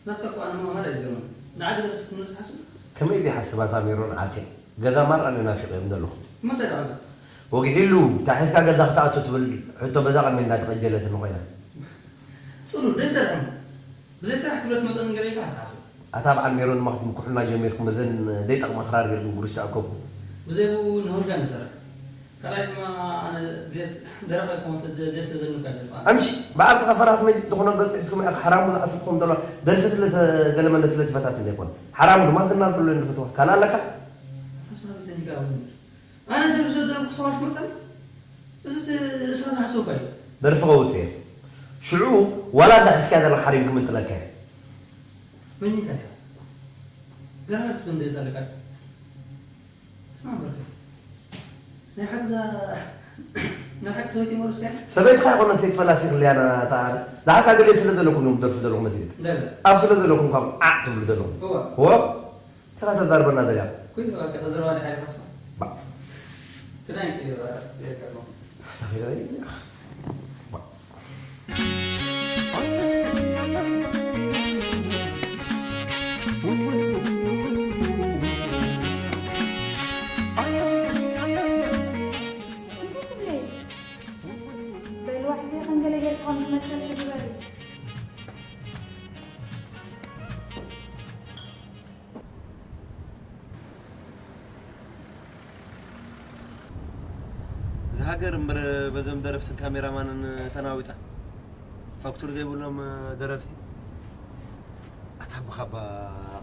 ናትካ እኮ ኣነ ምቕማር እዩ ዝገርመኒ። ንዓዲ ገለ ክትምለስ ሓስብ? ከመይ ዘይሓስብ ኣታ ሜሮን ዓርከይ? ገዛ ማራ ኣነ ናፊቐ እዮም ዘለኹ። እሞ እንታይ ደኣ? ወጊሒሉ፣ እንታይ ሒዝካ ገዛ ክትኣቱ ትብል ሕቶ በዛ ቅድሚ እንዳተቐጀለትኒ ኮይና። ጽሉል፣ ዘይሰርሕ እሞ። ብዘይ ስራሕ ክብለት መጠን ገለ ኢልካ ክትሓስብ። ኣታ በዓል ሜሮን ድማ ክትምክሑልና ጀሚርኩም፣ እዘን ዘይጠቕማ ክራር ጌርኩም ጉርሽ ትኣከቡ። ብዘይ ብኡ ንሁርጋ ንሰርሕ። ካልኣይ ድማ ኣነ ድሌት ደረቕ ኣይኮን ስለ ድሌት ስለ ዘንካ ደልፋ። ኣምሺ በዓል ተኸፈራት መጅ ዝኾነ ገጽ ሒዝኩም ኢኻ ሓራሙ ዝኣስልኩም ዘሎ ደርፊ ስለ ገለመለ ስለ ትፈታትን ዘይኮነ ሓራሙ ድማ ዝናር ዘሎ ንፈትዋ ካልእ ኣለካ። ተስፋ ብዘን ይጋቡ ምድር ኣነ ደርፊ ስለ ደረኩ ሰዋሽ መጸን እዚ እስኻ ዝሓሰብካ እዩ። ደርፊ ከውጽእ እየ ሽዑ ዋላ እዛ ሒዝካ ዘለኻ ሓሪም ክምንጥለካ እየ። መን ይካል ገራር ትንደ ዘለካ ስማ በርከ ናይ ሓግዛ ናይ ሓግ ሰበይቲ ሞርስ ከ ሰበይትኻ ይኮነ ሰይት ፈላሲ ክልያና ተኣል ዳሓካ ገለ ስለ ዘለኩም እዮም ደርፊ ዘለኹም መሲል ደለ ኣብ ስለ ዘለኩም ካብ ዓዕ ትብሉ ዘለኹም እዋ እዎ ተኻ ተዛርበና ደያ ኩሉ በቃ ተዘርባ ናይ ሓይል ሓሳ ባ ክዳይ ይቀይር በቃ ይቀርበው ተኺለይ በልዋ ሕዚ ከም ገለ ጌርካ ከም ዝመሰል ሕጂ በል እዛ ሃገር እምበር በዞም ደረፍትን ካሜራማንን ተናዊጻ። ፋክቱር ዘይብሎም ደረፍቲ። ኣታ ብኻባ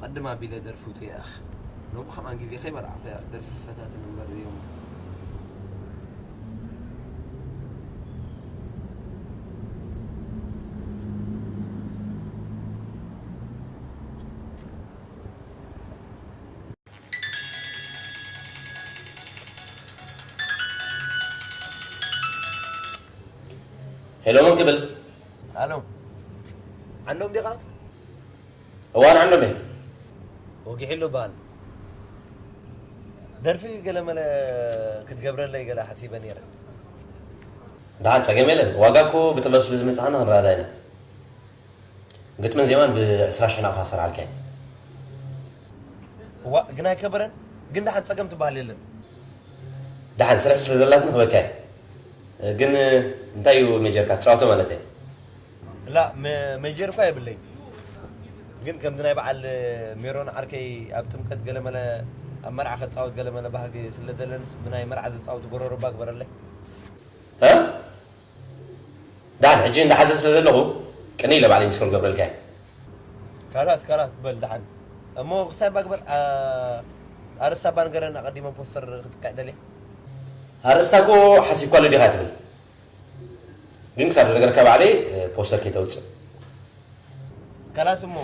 ቅድም ኣቢለ ደርፊ ውጽእ እያ። ሎሚ ከማን ግዜ ከይበላዕኹ እያ ደርፊ ክፈታትን እምበር እዮም። ሄሎ መን ክብል? ሃሎ ዓንዶም ዲኻ? እዋ ንዓንዶም እየ። ወጊሕሉ በሃል። ደርፊ ገለመለ ክትገብረለይ ገለ ሓሲበ ነይረ። ደሓን ጸገም የለን። ዋጋ እኮ ብጥበብ ስለ ዝመጻእና ክንረዳዳ ኢና። ግጥምን ዜማን ብዕስራ ሽሕ ናቕፋ ዝሰርሓልካ እየ። እዋእ ግን ኣይከበረን ግን ደሓን ጸገም ትበሃል የለን። ደሓን ስርሒ ስለ ዘላትኒ ክበካ እየ። ግን እንታይ እዩ ሜጀርካ ትጻወቶ ማለት እየ። ላ ሜጀር እኳ የብለይ ግን ከምዚ ናይ በዓል ሜሮን ዓርከይ ኣብ ጥምቀት ገለመለ ኣብ መርዓ ከጻወት ገለመለ ባህጊ ስለ ዘለንስ ብናይ መርዓ ዘጻውት ጎረሮ እባ ግበረለይ። ደሓን ሕጂ እንዳሓዘ ስለ ዘለኹ ቅንይ ኢለ ባዕለይ ሚስኮል ክገብረልካ እየ። ካላስ ካላስ በል ደሓን እሞ ክሳይ ባግበር ኣርእስታ ባንገረን ኣቐዲመ ፖስተር ክትካዕ ደልየ። ኣርእስታ እኮ ሓሲብካሉ ዲኻ ትብል ግን ክሳብ ዝነገርካ ባዕለይ ፖስተር ከይተውፅእ። ካላስ እሞ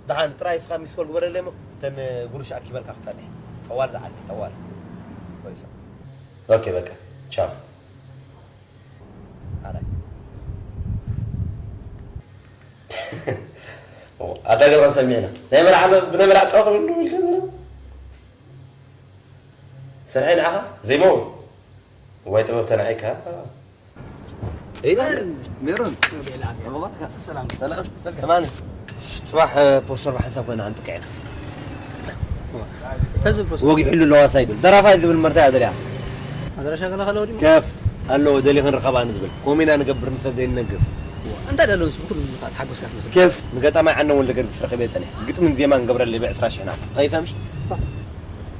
ደሓን ጥራይ እስኻ ሚስኮል ግበረለይ እሞ እተን ጉርሽ ኣኪበልካ ክፀንሕ ጠዋል ዝዓለ ጠዋል ኮይሰ። ኦኬ በቃ ቻው። ኣረ ኣዳገባ ሰሚዕና ናይ መርዓ ብናይ መርዓ ጨዋታ ወሉ ኢልካ ዘረባ ስርሐይ ንዓኻ ዘይመው ዋይ ጥበብ ተናዒካ ሜሮን ሰላም ሰላም ጽባሕ ፖስተር ብሓንሳብ ኮይና ኣንጥቀ ኢና ተዝብ ፖስተር ወጊሕሉ ኣለዋ ሳይዱ ደራፋይ ዝብል መርታ እያ ደልያ ኣድራሻ ገለ ከለዎ ድዩ ከፍ ኣለዎ ደሊ ክንረኸባ ንዝብል ኮሚና ንገብር ንሰብ ዘይንነግር እንታይ ደሎ ንሱ ብኩሉ ንፋት ሓጎስካ ትመስል ከፍ ንገጣማይ ዓነ ወልደ ገርግስ ረኺበ ጸኒሕ ግጥምን ዜማን ገብረለይ ብ ዕስራ ሽሕ ናት ተኸይፈምሽ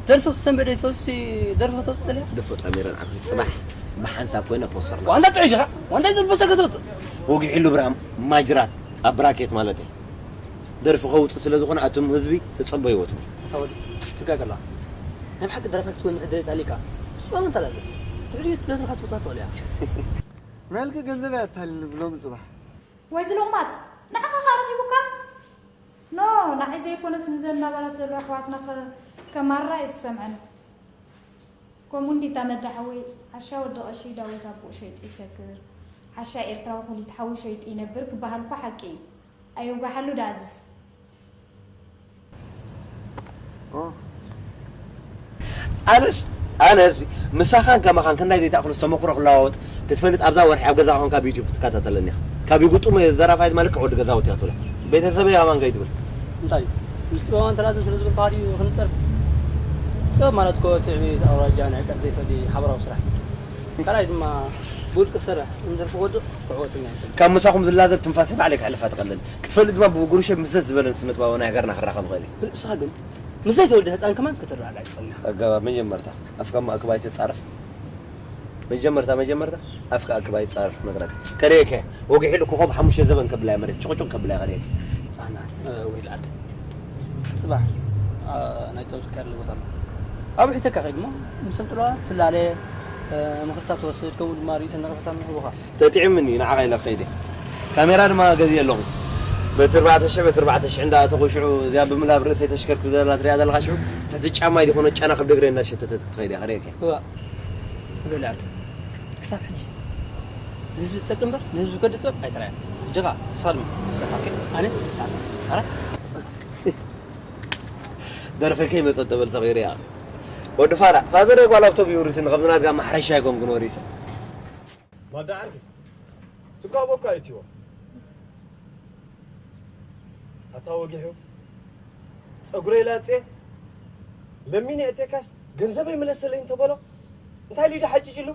ደርፊ ክሰምዕ ዶ ትፈሱ ደርፊ ከተውፅእ ደልያ ደፎ ጠሚረን ዓርፊ ፅባሕ ብሓንሳብ ኮይነ ፖስተር ዋንታ ጥዑይ ዲኻ ዋንታ ዝብል ፖስተር ከተውፅእ ወጊሕሉ ብርሃም ማጅራት ኣብ ብራኬት ማለት እዩ ደርፊ ከውፅእ ስለ ዝኾነ ኣቱም ህዝቢ ተፀበይዎ ትብል እታ ወዲ ትጋገ ኣለዋ ናይ ብሓቂ ደራፋይ ክትኮን ዕድል የጣሊካ እሱ ኣመንታ ላዘ ትዕድዮ ትብለትልካ ትወፃ ትኽእል እያ ናልከ ገንዘብ ኣያታልኒ ብሎም ፅባሕ ወይስ ሎቕማፅ ንዓኻ ኸኣ ረኺቡካ ኖ ንዓይ ዘይኮነስ ንዘን ናባላት ዘለዋ ኣሕዋትና ከማርራ እየ ዝሰምዐን። ከምኡ እንዲ እታ መዳ ሓወይ ዓሻ ወዲ ቀሺ ዳዊት ኣቦኡ ሸይጡ ይሰክር፣ ዓሻ ኤርትራዊ ኩሊት ሓዊ ሸይጡ ይነብር ክበሃል እኳ ሓቂ እዩ። ኣየውጋሓሉ ደኣ እዝስ። ኣነስ ኣነስ ምሳኻን ከማኻን ክንዳይ ዘይትኣኽሎስ ተመክሮ ክለዋወጥ ክትፈልጥ ኣብዛ ወርሒ ኣብ ገዛ ኮንካ ብዩቱብ ክትከታተለኒ ኢኻ ካብ ይጉጥሞ እየ ዘራፋይት መልክዕ ወዲ ገዛውቲ እያ ትብላ ቤተሰበይ ኣማን ከይትብል። እንታይ? ምስጢር ኣማን ተላዘብ ስለ ዝብል ባህሪ ክንጸር። ጥበብ ማለት እኮ ትዕቢት፣ ኣውራጃ፣ ንዕቀት ዘይፈሊ ሓበራዊ ስራሕ። ካልኣይ ድማ ብውልቂ ዝሰርሕ እንድሕር ክወድቕ ክዕወት እውን ኣይኽእልን። ካብ ምሳኹም ዝላዘብ ትንፋሰይ ባዕለይ ከሕልፋ ትቐለል። ክትፈልጥ ድማ ብጉሩሸ ምዘዝ ዝበለን ስነ ጥበባዊ ናይ ሃገርና ክራኸብ ይኽእል እዩ። ንስኻ ግን ምስ ዘይተወልደ ህፃን ከማን ክትረዳዳእ ኣይትኽእልን ኢኻ። ኣገባብ መጀመርታ ኣፍካ እሞ ኣክብ ኣይትጻረፍ። መጀመርታ መጀመርታ ኣፍካ ኣክብ ኣይትጻረፍ ክነግረካ። ከርእየካ እየ። ወግሒሉ ኮኾብ ሓሙሽተ ዘበን ከብላ እያ መሬት ጭቕጭቕ ከብላ እየ ከርእየካ። ኣና ወይ ልኣድ ጽባሕ ናይ ጠውዝካ ያለ ቦታ ኣሎ ኣብኡ ሒዘካ ከይድ እሞ ምስ ሰምጥለዋ ትላለ ምኽርታት ትወስድ ከምኡ ድማ ርእሰ ነቐፈታ ንህቡኻ። ተጥዒሙኒ ንዓኻ ኢለ ክኸይድ እየ። ካሜራ ድማ ገዚኤ ኣለኹ። በቲ ኣርባዕተ ሽሕ በቲ ኣርባዕተ ሽሕ እንዳ ተቑሽዑ እዚኣ ብምላብ ርእሰይ ተሽከርክር ዘላ ትሪኣ ዘለኻ ሽዑ ትሕቲ ጫማይ ዝኾነ ጨና ከብዲ እግረይ እናሸተተት ክትኸይድ እያ ከርእየካ። እዋ እበልዓሉ ክሳብ ሕጂ ንህዝቢ ዝጠቅም እምበር ንህዝቢ ዝጎድእ ጥበብ ኣይተራእየን። እጅኻ ሳልማ ሰፋፊ ኣነ ጻጻ ኣረ ደርፈይ ከይመጸት ተበል ሰቒረ እያ። ወዲ ፋራ ፋዘር ጓል ኣብቶም ይውርስኒ ከምዚ ናትካ ማሕረሻ ኣይኮንኩን ወሪሰ። ማዳ ዓርኪ ትኳቦ እኮ ኣይትዎ ኣታ ወጊሑ ጸጉረይ ላጽየ ለሚነ እቴካስ ገንዘበይ ምለሰለይ እንተበሎ እንታይ ልዩ ሓጭጭሉ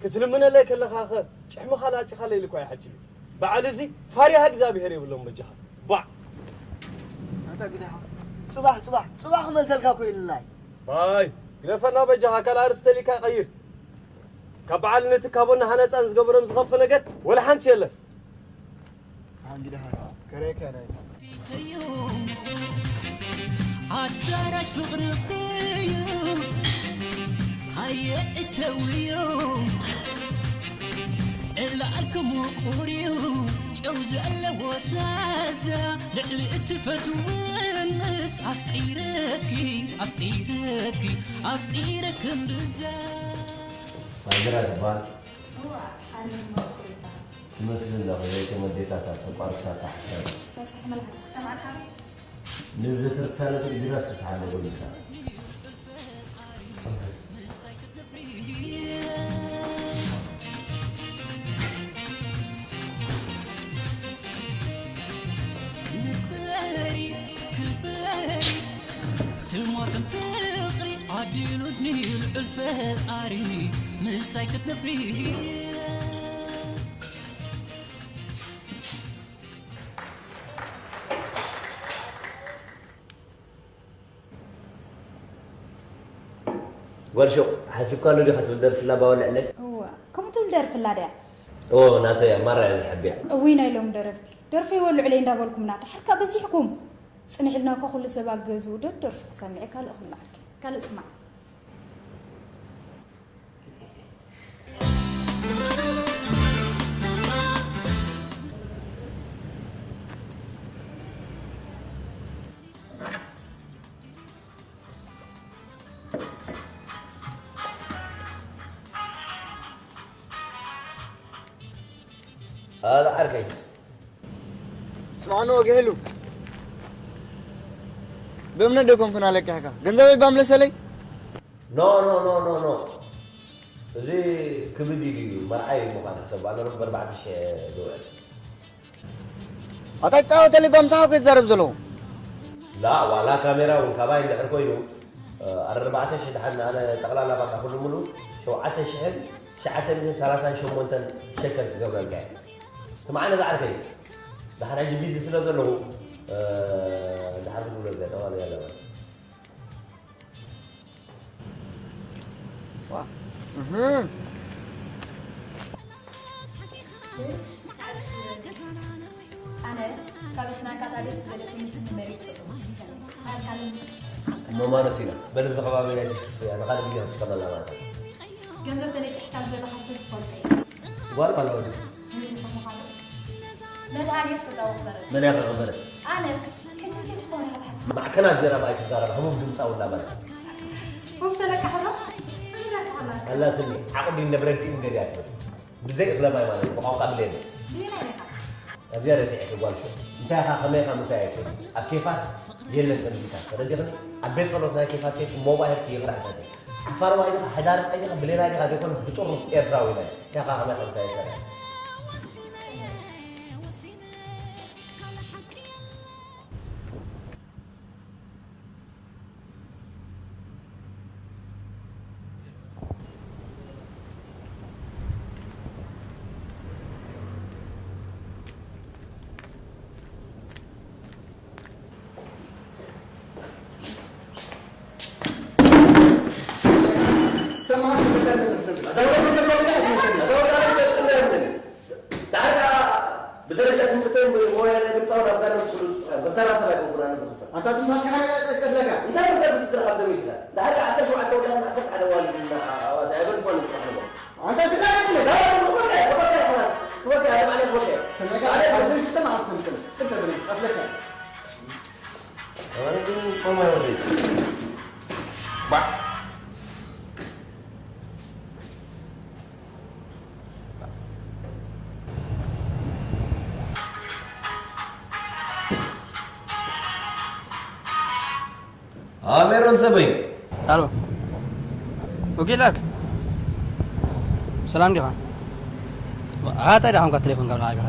ክትልምነለይ ከለኻ ኸ ጭሕምኻ ላጺኻለይ ኢሉ እኳ ይሓጭሉ በዓል እዚ ፋሪሃ እግዚኣብሄር የብሎም በጃኻ ባዕ ኣታ ግዳኻ ጽባሕ ጽባሕ ጽባሕ ክመልሰልካ እኮ ኢሉናይ ኣይ ግደፈና በጃኻ ካልእ ኣርስተ ሊካ ቀይር ካብ በዓል ነቲ ካቦና ሃነፃን ዝገበሮም ዝኸፍ ነገር ወላ ሓንቲ የለን። ኣዳራሽ ፍቕርኺ እዩ ሃየ እተውዮ እልኣልኩም ውቁር እዩ ጨው ዘለዎ ላዛ ልዕሊ እትፈትውን ምስ ኣፍቂረኪ ኣፍቂረኪ ኣፍቂረክም ብዛ ባንዲራ ትበሃል ትመስሊ ኣለኺ ዘይቶም ኣዴታታት ተቋርሳታ ሓሳብ ንዝትርክሳለት እግራ ስትሓለ ጎልሳ ትማክን ፍቕሪ ዓዲሉኒ ልዑል ፈጣሪ ምሳይ ክትነብሪ ጓል ሹቕ ሓሲብካሉ ዲኻ ትብል ደርፊ ላባ ወልዕለይ? እወ ከምኡ ትብል ደርፊ ኣላ ድያ? እወ ናተይ እያ ማራ እያ ዝሕብያ። እውይ ናይ ሎሚ ደረፍቲ ደርፊ ወልዑለይ እንዳበልኩምና ዳሕርካ በዚሕኩም። ጽንሕ ኢልና እኳ ኩሉ ሰብ ኣብ ገዝኡ ደደርፉ ክሰምዕ ካልእ ክብለዓልኪ ካልእ ስማዕ። ኣዛ ዓርከይ ስምዓኒ ወግሒሉ ብእምነት ዶ ኮንኩን ኣለቅሕካ ገንዘበይ ባምለሰለይ No, no, no, no, no. እዚ ክብድ ኢሉ እዩ መርዓይ ምዃን ክሰብ ኣነ ሩብ ኣርባዕተ ሽሕ ዝውዕል ኣታ ይጻወተለይ ባምሳኻ እኮ ይዛረብ ዘለኹ ላ ዋላ ካሜራ እውን ካባይ እንድሕር ኮይኑ ኣርባዕተ ሽሕ ድሓን ኣነ ጠቕላላ ባካ ኩሉ ሙሉ ሸውዓተ ሽሕን ትሽዓተ ሚእትን ሰላሳን ሸሞንተን ሸከል ክገብረልካ እየ ስምዓኒ ዝዓርከይ ድሓን ሕጂ ቢዚ ስለ ዘለኹ ድሓን ክብሎ ገጠማ ኣለና ኣነ ካብ ስናንካታ ደስ ዝበለትኒ ስኒ መሪፅ እሞ ማለት ኢና በል ብዚ ከባቢ ናይ ትሽክፍ እያ ንካልእ ግዜ ክትጥቀመላ ማለት እዩ ገንዘብ ተነቂሕካ ዘለካ ሰብ ትፈልጦ እዩ ጓል ኣላ ወዲ ምንድን ከምኻሉ ነታ ኣድያስ ተጣወፈረ መን እያ ከቕበለት ኣነ ማዕከናት ገይራ ብኣይ ትዛረብ ህቡብ ድምፃዊ እናበላ ወብተለቃሕዶ ዝረፍዓላ ኣላትኒ ዓቕዲ እነብረዲ እንገድያ ትብል ብዘይ እኽለ ማይ ማለት እዩ ብቋንቋ ብሌን ብሌን ኣይነካ ኣብዚኣ ረፊዐ ክጓልሾ እንታይ ኢኻ ከመይ ኢኻ ምሳይ ኣይኮን ኣብ ኬፋት የለን ከምዚታት ተረዲኽን ኣብ ቤት ጸሎት ናይ ኬፋት ኬፍ ሞባይል ክይቕራዕ ፈትሕ ዓፋር ዋይ ዲኻ ሕዳር ቀይ ዲኻ ብሌናይ ዲኻ ዘይኮነ ብጥሩፍ ኤርትራዊ ናይ እንታይ ኢኻ ከመይ ኢኻ ምሳይ ኣይኮነ ኣታ ትማስካ ሓረጋ ቀትለካ። እንታይ ነገር ብትዝረኻ ደም ይችላል? ዳሕሪ ዓሰርተ ሸውዓተ ወላዲት ዓሰርተ ሓደ ኣዋልድ እና ኣዋልድ ኣይበልፎን ይጥራሕ ነው። ኣንታ ትጋለጥ ነህ? ክበካ ያለ ማለት ወሸ። ሰለካ አለ። አለ። ትማስካ ትምስል። ትበል ቀትለካ። ኣሜሮን ሰበይ። ኣሎ። ወኪላክ። ሰላም ዲኻ? ኣታ ዲኻ እንኳ ቴሌፎን ካብ ንዓቢኻ?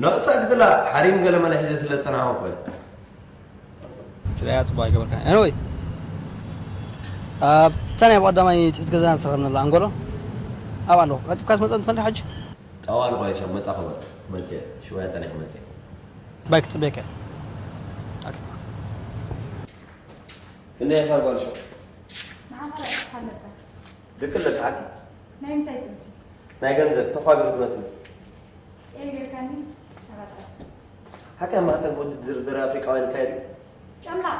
ነብሳ ግዝላ ሓሪም ገለ መለ ሒዘ ስለ ዝጸናሕኩ እኮ። ስለያ ጽቡቅ ኣይገበርካ። Anyway፣ ኣብታ ናይ ብቐዳማይ ትሕቲ ገዛና ዝተረኽብናላ ኣንጎሎ ኣብ ኣለኹ። ቀልጢፍካ ዝመጸ እንትኾን ሕጂ? ጠዋል ቆይ ሰብ መጻ ክበል። መጽ ሽወያ ጸኒሕ መጽ። ባይ ክጽበየካ። ኦኬ። ክንደይ ኢኻ ጓል ሸው? ንዓኻ ራእይካ ኣለካ። ደቂ ኣለካ ዓዲ? ናይ ምንታይ ጥብሲ? ናይ ገንዘብ ተዃቢሩ ትመስል። ኤል ጌርካኒ? ተራጠ። ሓቂ ኣብ ማእከል ውድድር ኣፍሪቃውያን ይካየድ እዩ? ጨምላቕ!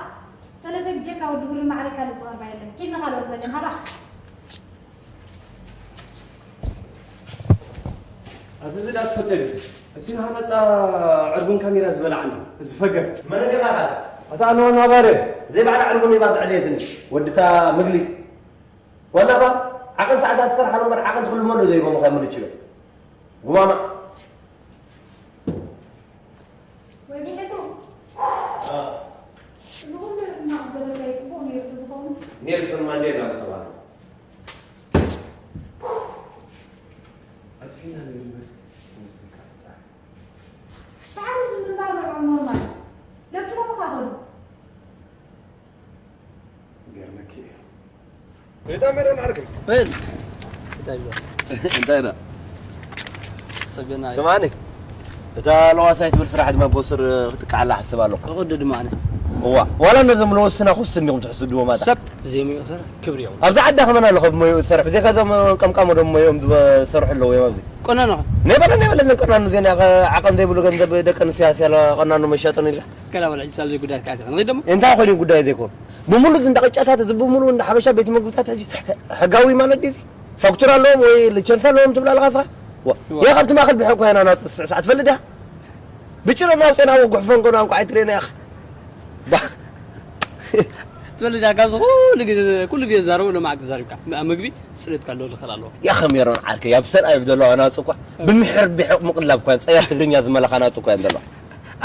ሰለፈ ብጀካ ወዲ ብሪ ማዕረ ካልእ ዝቐርባ የለን። ኪድ ንኻልኦት በለን ሃባ። ኣቲ ዝዳ ትፈትዮ ዲኺ? እቲ ንሃነጻ ዕርቡን ካሜራ ዝበልዓኒ፣ እዚ ፈገር። መን ዲኻ ኢኻ? ኣታ ኣነ ዋና ባር እየ። ዘይባዕላ ዕርቡን ይባጽዕ ድየትኒ? ወድታ ምግሊ። ዋና ባር፣ ዓቐን ሰዓታት ትሰርሓሉ እምበር ዓቐን ትኽልመሉ ዘይቦም ኸ ምልች ይበል። ጉማማ። ወጊሐቱ። አ። እዚ ኩሉ ሕማቕ ዝገበርካዮ ጽቡቕ ነይሩ ተዝኾንስ? ኔልሶን ማንዴላ ምተባህለ። ኣጥፊእና ነይሩ እምበር፣ ተመስገን ፈጣሪ። ሳዕሪ እዚ ምንባር ንዕኦም ኖርማል። ለኪሞም እኻ ኸዱ። ይገርመኪ እዩ። እታ ሜሮን ዓርከይ። በል። እንታይ ብዛ? እንታይ ዳ? ጸገና እዩ። ስማኒ፣ እታ ለዋሳይ ትብል ስራሕ ድማ ብወስር ክትቃዓላ ሕስብ ኣለኹ። ክቕዱ ድማ ኣነ። እዋ፣ ዋላ ነዞም ለወስና ኩስት እንዲኹም ትሕስድዎ ማታ። ሰብ ብዘይሚኡ ክሰርሕ ክብሪ የብሉ። ኣብዚ ዓዳ ከመን ኣለኹ ብሞይኡ ዝሰርሕ። ብዘይካ እዞም ቀምቃም ወደ ሞይኦም ዝሰርሑ ኣለዉ እዮም ኣብዚ። ቆናኖ። ናይ በለ፣ ናይ በለ፣ እዘን ቀናኑ እዚአን ያኸ ዓቐን ዘይብሉ ገንዘብ ደቂ ኣንስትዮ ኣስያለ ቀናኑ መሻጠን ኢልካ። ከላ ወላ ሒሳብ ዘይጉዳይ ከኣ ንኺድ ደሞ። እንታይ ኮይኑ ጉዳይ ዘይኮን? ብምሉ እዚ እንዳ ቅጫታት፣ እዚ ብምሉ እንዳ ሓበሻ ቤት ምግብታት ሕጂ ሕጋዊ ማለት ድዩ? ፋክቱር ኣለዎም ወይ ሊቸንስ ኣለዎም ትብል ኣለኻ ንስኻ? ዋ። ዋ። ያ ካብቲ ማእከል ብሕቆ ያና ናጽ ስዕ ሰዓት ትፈልጥ ዲኻ? ብጭረ ናውጤና ወጉሕ ፈንጎና እንኳ ኣይትሬና ያኽ። ባ። ትፈልጥ ዲኻ? ካብዚ ኩሉ ግዜ፣ ኩሉ ግዜ ዝዛረቡ ሎማዓንቲ ተዛሪብካ። ም-፣ ኣብ ምግቢ ጽሬት ካሎ ልኽእል ኣለዎ። ያ ኸሜሮን ዓርከይ፣ ኣብ ሰልኣይ ዘለዋ ናጽ እኳ ብምሕር ብሕቕ ምቕላብ እኳ ጸያፍ ትግርኛ ዝመለኻ ናጽ እኳ እየን ዘለዋ።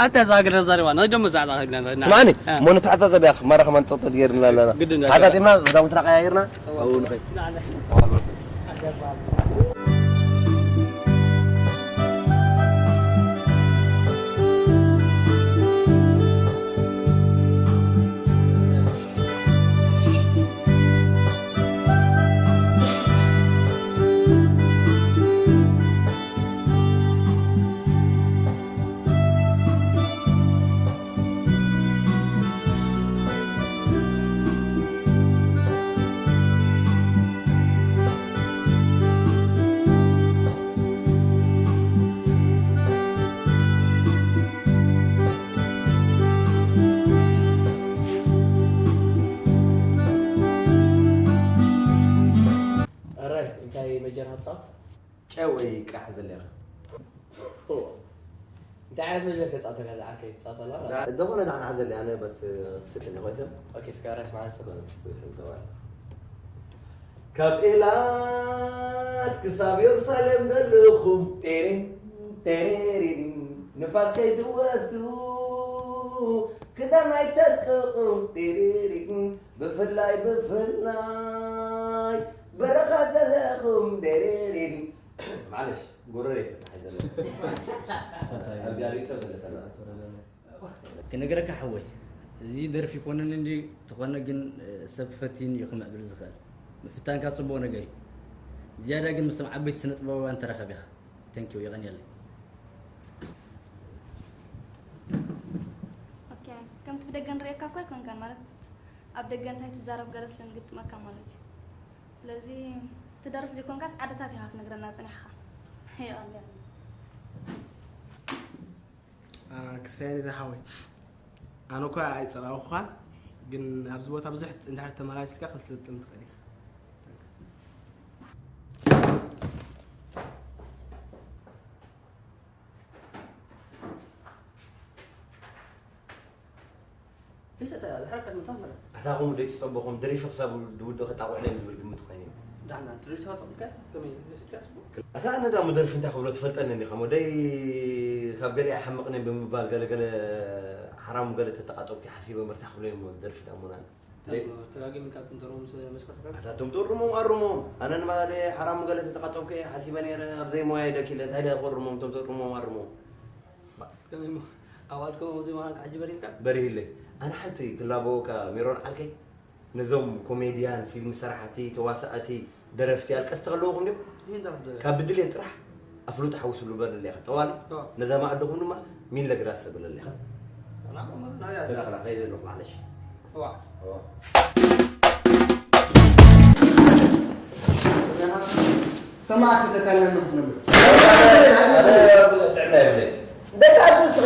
ኣታ እዛ ሃገር ተዛሪባ፣ ናይ ደሞ ዛዕባ ሃገርና ንረድና። ስማዕኒ፣ እ። እሞ ንተሓጻጸብ ያኽ፣ ማራ ከማን ጸቕጠት ገይርና ኣለና። ግድን እዩ። ተሓጻጺብና፣ ክዳውንቲ ተቐያይርና፣ እ። ኣብኡ ንኸይድ። ኣራይ፣ እንታይ መጀር ሃብጻት? ጨው ወይ ቃሕ ዘለ ኢኻ። እንታይ ዓይነት መጀር ከጻተካ ዝዓርከይ ትጻተላ? ዳ-፣ ደኾነ ዳሕና ዘለ ኣነ በስ ፍትኒ ኮይሰም። ኦኬ፣ እስከ ራስ መዓል ፍትኒ። ኮይሰም ተባል። ካብ ኤላት ክሳብ የሩሳሌም ዘለኹም ጤሬን ጤሬሪን ንፋስ ከይትወስዱ ክዳን ኣይተልቅቑ ጤሬሪን ብፍላይ ብፍላይ በረኻ ዘለኹም ጤሬሪን ማለሽ ጎረሬ ተታሒዘ ኣሎ። ኣብ ጃሪቶ ገለ ተላ። ክነግረካ ሓወይ፣ እዚ ደርፊ ይኮነኒ እንዲ ተኾነ ግን፣ እ፣ ሰብ ፈቲን እዩ ክምዕብል ዝኽእል። ምፍታንካ ጽቡቕ ነገር እዩ። ዝያዳ ግን ምስቶም ዓበይቲ ስነ ጥበባውያን ተራኸብ ኢኻ። Thank you፣ የቐንየለይ። ኦኬ፣ ከምቲ ብደገ ንርእየካ እኮ ኣይኮንካን፣ ማለት ኣብ ደገ እንታይ ትዛረብ ገለ ስለ ንግጥመካ ማለት እዩ። ስለዚ ትደርፍ ዘይኮንካስ ዓድታት ኢኻ ክትነግረና ጸኒሕኻ። የቐንየለይ። አ፣ ክሳየኒ ዝሓወይ። ኣነ እኳ ኣይጸላእኩኻን፣ ግን ኣብዚ ቦታ ብዙሕ እንድሕር ተመላሊስካ ክትስልጥን ትኽእል ኢኻ። ቤተታ ዝሓረቀት ምታም ፈለ ኣታኹም ደይ ትጸበኹም ደሪፈ ክሳብ ድውድእ ክጣቑዕለይ ዝብል ግምት ኮይኑ እዩ። ዳሕና ትሪት ተባተቑልካ ከመይ ነስካ ኣታ ኣነ ዳ ሙደርፊ እንታይ ክብሎ ትፈልጠኒ እንዲኻ ሞ ደይ ካብ ገለ ኣይሓምቕን እየ ብምባል ገለገለ ሓራሙ ገለ ተተቓጠብኩ ሓሲበ መርታ ክብሎ እየ ሞ ደርፊ ዳ ሙናን ተጋጊምካ ጥንተሮ ምስ መስከስካ ኣታ እቶም ትእርሞም ኣርሞም ኣነ ንባዕለ ሓራሙ ገለ ተተቓጠብኩ እየ ሓሲበ ነይረ ኣብ ዘይሞያ ደኪለ እንታይ ኢለ ክእርሞም እቶም ትእርሞም ኣርሞም ከመይ እሞ ኣዋልከ ከምዚ ምዃንካ ሕጂ በሪህካ በሪህለይ ኣነ ሓንቲ ክላበወካ ሜሮን ዓርከይ ነዞም ኮሜድያን ፊልም ሰራሕቲ ተዋሳእቲ ደረፍቲ ኣልቀስቲ ከለውኹም ድዮም ይህን ዳርደ ካብ ብድልየት ጥራሕ ኣፍሉጥ ሓውስሉ በለለይ ኢኻ ጠዋሊ ነዛ ማዕድኹም ድማ ሚለ ግራስ ተብለለይ ኢኻ ተላኽላ ከይደ ኣለኹ ማለሽ ዋ ሰማዕ ስተታለና ክነብር ጥዕና ይብለይ ደቂ ኣቱ ስኺ